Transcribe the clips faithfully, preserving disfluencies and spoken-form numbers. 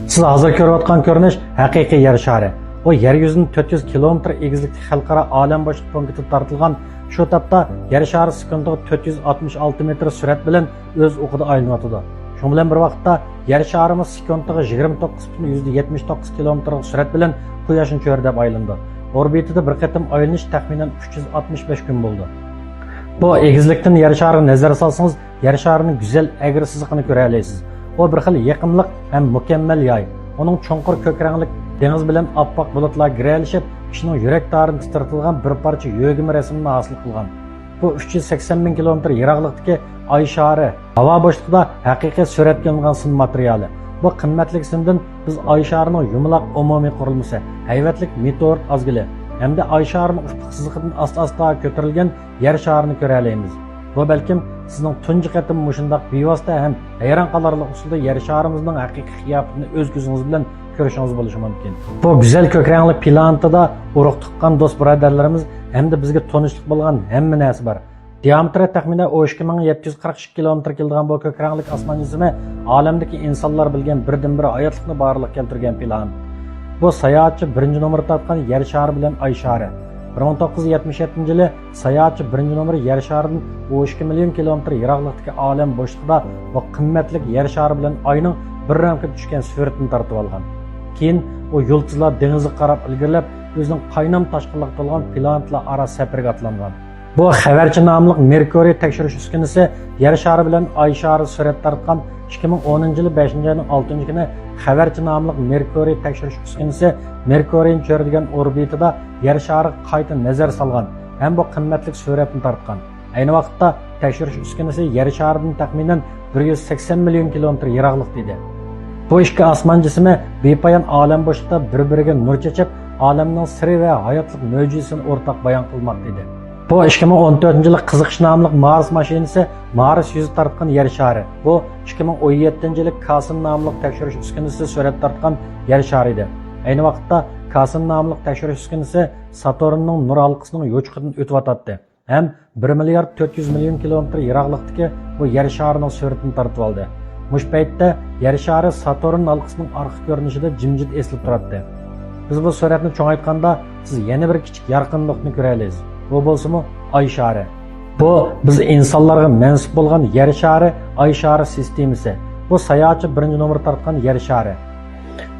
سىز ھازىر كۆرۈۋاتقان كۆرۈنۈش ھەقىقىي يەر شارى. ئۇ يەر يۈزىدىن تۆت يۈز كىلومېتىر ئېگىزلىكتىكى خەلقئارا ئالەم بوشلۇق پونكىتىغا تارتىلغان. شۇ تاپتا يەر شارى سېكۇنتىغا تۆت يۈز ئاتمىش ئالتە مېتىر سۈرئەت بىلەن ئۆز ئوقىدا ئايلىنىۋاتىدۇ. شۇنىڭ بىلەن بىر ۋاقىتتا يەر شارىمۇ سېكۇنتىغا يىگىرمە توققۇز پۈتۈن يۈزدە يەتمىش توققۇز كىلومېتىرلىق سۈرئەت بىلەن قۇياشنى چۆرىدەپ ئايلىنىدۇ. ئوربىتىدا بىر قېتىم ئايلىنىش تەخمىنەن ئۈچ يۈز ئاتمىش بەش كۈن بولىدۇ. بۇ ئېگىزلىكتىن يەر شارىغا نەزەر سالسىڭىز، يەر شارىنىڭ گۈزەل ئەگرى سىزىقىنى كۆرەلەيسىز. ئۇ بىر خىل يېقىملىق ھەم مۇكەممەل ياي. ئۇنىڭ چوڭقۇر كۆك رەڭلىك دېڭىز بىلەن ئاپئاق بۇلۇتلار گىرەلىشىپ، كىشىنىڭ يۈرەك تارىنى تىترىتىدىغان بىر پارچە يۆگىمە رەسىمنى ھاسىل قىلغان. بۇ ئۈچ يۈز سەكسەن مىڭ كىلومېتىر يىراقلىقتىكى ئاي شارى ھاۋا بوشلۇقىدا ھەقىقىي سۈرەتكە ئېلىنغان سىن ماتېرىيالى. بۇ قىممەتلىك سىندىن بىز ئاي شارىنىڭ يۇمىلاق ئومۇمىي قۇرۇلمىسى، ھەيۋەتلىك مېتېئورىت ئازگىلى ھەمدە ئاي شارىنىڭ ئۇپۇق سىزىقىدىن ئاستا-ئاستا كۆتۈرۈلگەن يەر شارىنى كۆرەلەيمىز. بۇ بەلكىم سىزنىڭ تۇنجى قېتىم مۇشۇنداق بىۋاسىتە ھەم ھەيران قالارلىق ئۇسۇلدا يەر شارىمىزنىڭ ھەقىقىي قىياپىتىنى ئۆز كۆزىڭىز بىلەن كۆرۈشىڭىز بولۇشى مۇمكىن. بۇ گۈزەل كۆك رەڭلىك پلانېتىدا ئۇرۇق تۇغقان دوست بۇرادەرلىرىمىز ھەمدە بىزگە تونۇشلۇق بولغان ھەممە نەرسە بار. دىيامېتىرى تەخمىنەن ئون ئىككى مىڭ يەتتە يۈز قىرىق ئىككى كىلومېتىر كېلىدىغان بۇ كۆك رەڭلىك ئاسمان جىسمى ئالەمدىكى ئىنسانلار بىلگەن بىردىنبىر ھاياتلىقنى بارلىققا كەلتۈرگەن پلانېت. بۇ ساياھەتچى بىرىنچى نومۇر تارتقان يەر شارى بىلەن ئاي شارى. بىر مىڭ توققۇز يۈز يەتمىش يەتتىنچى يىلى ساياھەتچى بىرىنچى نومۇر يەر شارىدىن ئون ئىككى مىليون كىلومېتىر يىراقلىقتىكى ئالەم بوشلۇقىدا بۇ قىممەتلىك يەر شارى بىلەن ئاينىڭ بىر رەڭكە چۈشكەن سۈرىتىنى تارتىۋالغان. كېيىن ئۇ يۇلتۇزلار دېڭىزىغا قاراپ ئىلگىرىلەپ، ئۆزىنىڭ قاينام تاشقىنلىقى تولغان پلانېتلار ئارا سەپىرىگە ئاتلانغان. بۇ خەۋەرچى ناملىق مېركۇرىي تەكشۈرۈش ئۈسكۈنىسى يەر شارى بىلەن ئاي شارى سۈرەت تارتقان. ئىككى مىڭ ئونىنچى يىلى بەشىنچى ئاينىڭ ئالتىنچى كۈنى خەۋەرچى ناملىق مېركۇرىي تەكشۈرۈش ئۈسكۈنىسى مېركۇرىينى چۆرىدىگەن ئوربىتىدا يەر شارىغا قايتا نەزەر سالغان ھەم بۇ قىممەتلىك سۈرەتنى تارتقان. ئەينى ۋاقىتتا تەكشۈرۈش ئۈسكۈنىسى يەر شارىدىن تەخمىنەن بىر يۈز سەكسەن مىليون كىلومېتىر يىراقلىقتا ئىدى. بۇ ئىككى ئاسمان جىسمى بىپايان ئالەم بوشلۇقتا بىر-بىرىگە نۇر چېچىپ، ئالەمنىڭ سىرى ۋە ھاياتلىق مۆجىزىسىنى ئورتاق بايان قىلماقتا ئىدى. بۇ ئىككى مىڭ ئون تۆتىنچى يىلى قىزىقىش ناملىق مارس ماشىنىسى مارس يۈزى تارتقان يەر شارى. بۇ ئىككى مىڭ ئون يەتتىنچى يىلى كاسىن ناملىق تەكشۈرۈش ئۈسكۈنىسى سۈرەت تارتقان يەر شارى ئىدى. ئەينى ۋاقىتتا كاسىن ناملىق تەكشۈرۈش ئۈسكۈنىسى ساتۇرننىڭ نۇر ھالقىسىنىڭ يوچۇقىدىن ئۆتۈۋاتاتتى ھەم بىر مىليارد تۆت يۈز مىليون كىلومېتىر يىراقلىقتىكى بۇ يەر شارىنىڭ سۈرىتىنى تارتىۋالدى. مۇشۇ پەيتتە يەر شارى ساتۇرن ھالقىسىنىڭ ئارقا كۆرۈنۈشىدە جىمجىت ئېسىلىپ تۇراتتى. بىز بۇ سۈرەتنى چوڭايتقاندا، سىز يەنە بىر كىچىك يارقىن نۇقتىنى كۆرەلەيسىز. بۇ بولسىمۇ ئاي شارى. بۇ بىز ئىنسانلارغا مەنسۇپ بولغان يەر شارى، ئاي شارى سىستېمىسى. بۇ ساياھەتچى بىرىنچى نومۇر تارتقان يەر شارى.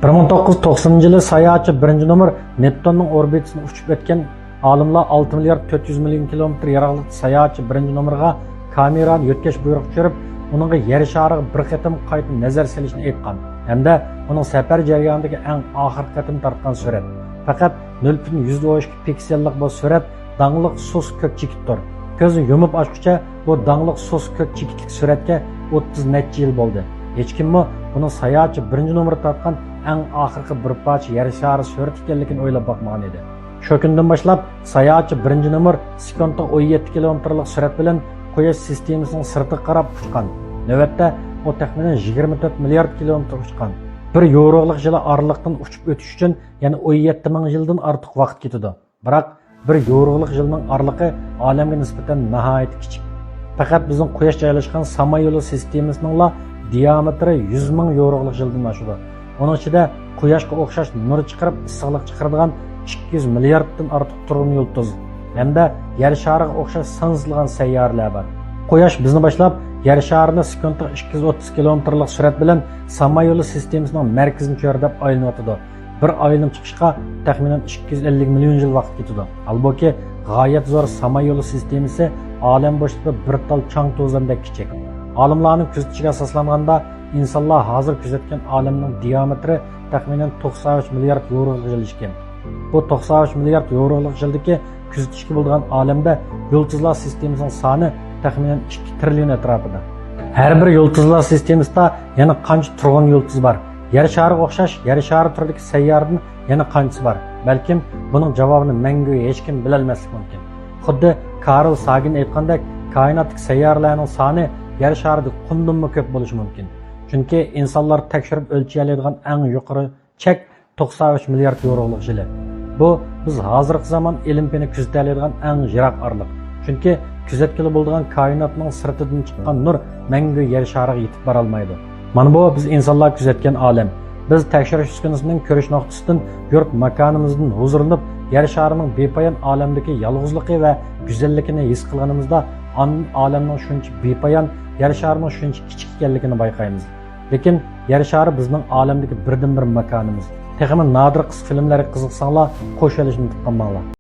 بىر مىڭ توققۇز يۈز توقسىنىنچى يىلى ساياھەتچى بىرىنچى نومۇر نېپتۇننىڭ ئوربىتىسىنى ئۇچۇپ ئۆتكەن ئالىملار ئالتە مىليارد تۆت يۈز مىليون كىلومېتىر يىراقلىقتا ساياھەتچى بىرىنچى نومۇرغا كامېرانى يۆتكەش بۇيرۇقى چۈشۈرۈپ، ئۇنىڭغا يەر شارىغا بىر قېتىم قايتا نەزەر سېلىشنى ئېيتقان ھەمدە ئۇنىڭ سەپەر جەريانىدىكى ئەڭ ئاخىرقى قېتىم تارتقان سۈرەت. پەقەت نۆل پۈتۈن يۈزدىن ئون ئىككى پىكسېللىق بۇ سۈرەت داڭلىق سۇس كۆك چېكىتتۇر. كۆزنى يۇمۇپ ئاچقۇچە بۇ داڭلىق سۇس كۆك چېكىتلىك سۈرەتكە ئوتتۇز نەچچە يىل بولدى. ھېچكىممۇ بۇنىڭ ساياھەتچى بىرىنچى نومۇر تارتقان ئەڭ ئاخىرقى بىر پارچە يەر شارى سۈرىتى ئىكەنلىكىنى ئويلاپ باقمىغان ئىدى. شۇ كۈندىن باشلاپ ساياھەتچى بىرىنچى نومۇر سېكۇنتىغا ئون يەتتە كىلومېتىرلىق سۈرئەت بىلەن قۇياش سىستېمىسىنىڭ سىرتىغا قاراپ ئۇچقان. نۆۋەتتە ئۇ تەخمىنەن يىگىرمە تۆت مىليارد كىلومېتىر ئۇچقان. بىر يورۇقلۇق يىلى ئارىلىقتىن ئۇچۇپ ئۆتۈش ئۈچۈن يەنە ئون يەتتە مىڭ يىلدىن ئارتۇق ۋاقىت كېتىدۇ. بىراق بىر يورۇقلۇق يىلىنىڭ ئارىلىقى ئالەمگە نىسبەتەن ناھايىتى كىچىك. پەقەت بىزنىڭ قۇياش جايلاشقان سامان يولى سىستېمىسىنىڭلا دىيامېتىرى يۈز مىڭ يورۇقلۇق يىلدىن ئاشىدۇ. ئۇنىڭ ئىچىدە قۇياشقا ئوخشاش نۇر چىقىرىپ، ئىسسىقلىق چىقىرىدىغان ئىككى يۈز مىلياردتىن ئارتۇق تۇرغۇن يۇلتۇز ھەمدە يەر شارىغا ئوخشاش سانسىزلىغان سەييارىلەر بار. قۇياش بىزنى باشلاپ، يەر شارىنى سېكۇنتىغا ئىككى يۈز ئوتتۇز كىلومېتىرلىق سۈرئەت بىلەن سامان يولى سىستېمىسىنىڭ مەركىزىنى چۆرىدەپ ئايلىنىۋاتىدۇ. بىر ئايلىنىپ چىقىشقا تەخمىنەن ئىككى يۈز ئەللىك مىليون يىل ۋاقىت كېتىدۇ. ھالبۇكى، غايەت زور سامان يولى سىستېمىسى ئالەم بوشلۇقىدا بىر تال چاڭ توزاندەك كىچىك. ئالىملارنىڭ كۆزىتىشىگە ئاساسلانغاندا، ئىنسانلار ھازىر كۆزەتكەن ئالەمنىڭ دىيامېتىرى تەخمىنەن توقسان ئۈچ مىليارد يورۇقلۇق يىل ئىكەن. بۇ توقسان ئۈچ مىليارد يورۇقلۇق يىلدىكى كۆزىتىشكە بولىدىغان ئالەمدە يۇلتۇزلار سىستېمىسىنىڭ سانى تەخمىنەن ئىككى تىرىليون ئەتراپىدا. ھەر بىر يۇلتۇزلار سىستېمىسىدا يەنە قانچە تۇرغۇن يۇلتۇز بار؟ يەر شارىغا ئوخشاش يەر شارى تۈرىدىكى سەييارىدىن يەنە قانچىسى بار؟ بەلكىم بۇنىڭ جاۋابىنى مەڭگۈ ھېچكىم بىلەلمەسلىكى مۇمكىن. خۇددى كارل ساگېن ئېيتقاندەك، كائىناتتىكى سەييارىلەرنىڭ سانى يەر شارىدىكى قۇمدىنمۇ كۆپ بولۇشى مۇمكىن. چۈنكى ئىنسانلار تەكشۈرۈپ ئۆلچىيەلەيدىغان ئەڭ يۇقىرى چەك توقسان ئۈچ مىليارد يورۇقلۇق يىلى. بۇ بىز ھازىرقى زامان ئىلىم-پېنى كۆزىتەلەيدىغان ئەڭ يىراق ئارىلىق. چۈنكى كۆزەتكىلى بولىدىغان كائىناتنىڭ سىرتىدىن چىققان نۇر مەڭگۈ يەر شارىغا يېتىپ بارالمايدۇ. مانا بۇ بىز ئىنسانلار كۆزەتكەن ئالەم. بىز تەكشۈرۈش ئۈسكۈنىسىنىڭ كۆرۈش نۇقتىسىدىن يۇرت ماكانىمىزدىن ھۇزۇرلىنىپ، يەر شارىنىڭ بىپايان ئالەمدىكى يالغۇزلۇقى ۋە گۈزەللىكىنى ھېس قىلغىنىمىزدا، ئاندىن ئالەمنىڭ شۇنچە بىپايان، يەر شارىنىڭ شۇنچە كىچىك ئىكەنلىكىنى بايقايمىز. لېكىن يەر شارى بىزنىڭ ئالەمدىكى بىردىنبىر ماكانىمىز. تېخىمۇ نادىر قىسقا فىلىملەرگە قىزىقساڭلار، قوشۇۋېلىشنى ئۇنتۇپ قالماڭلار.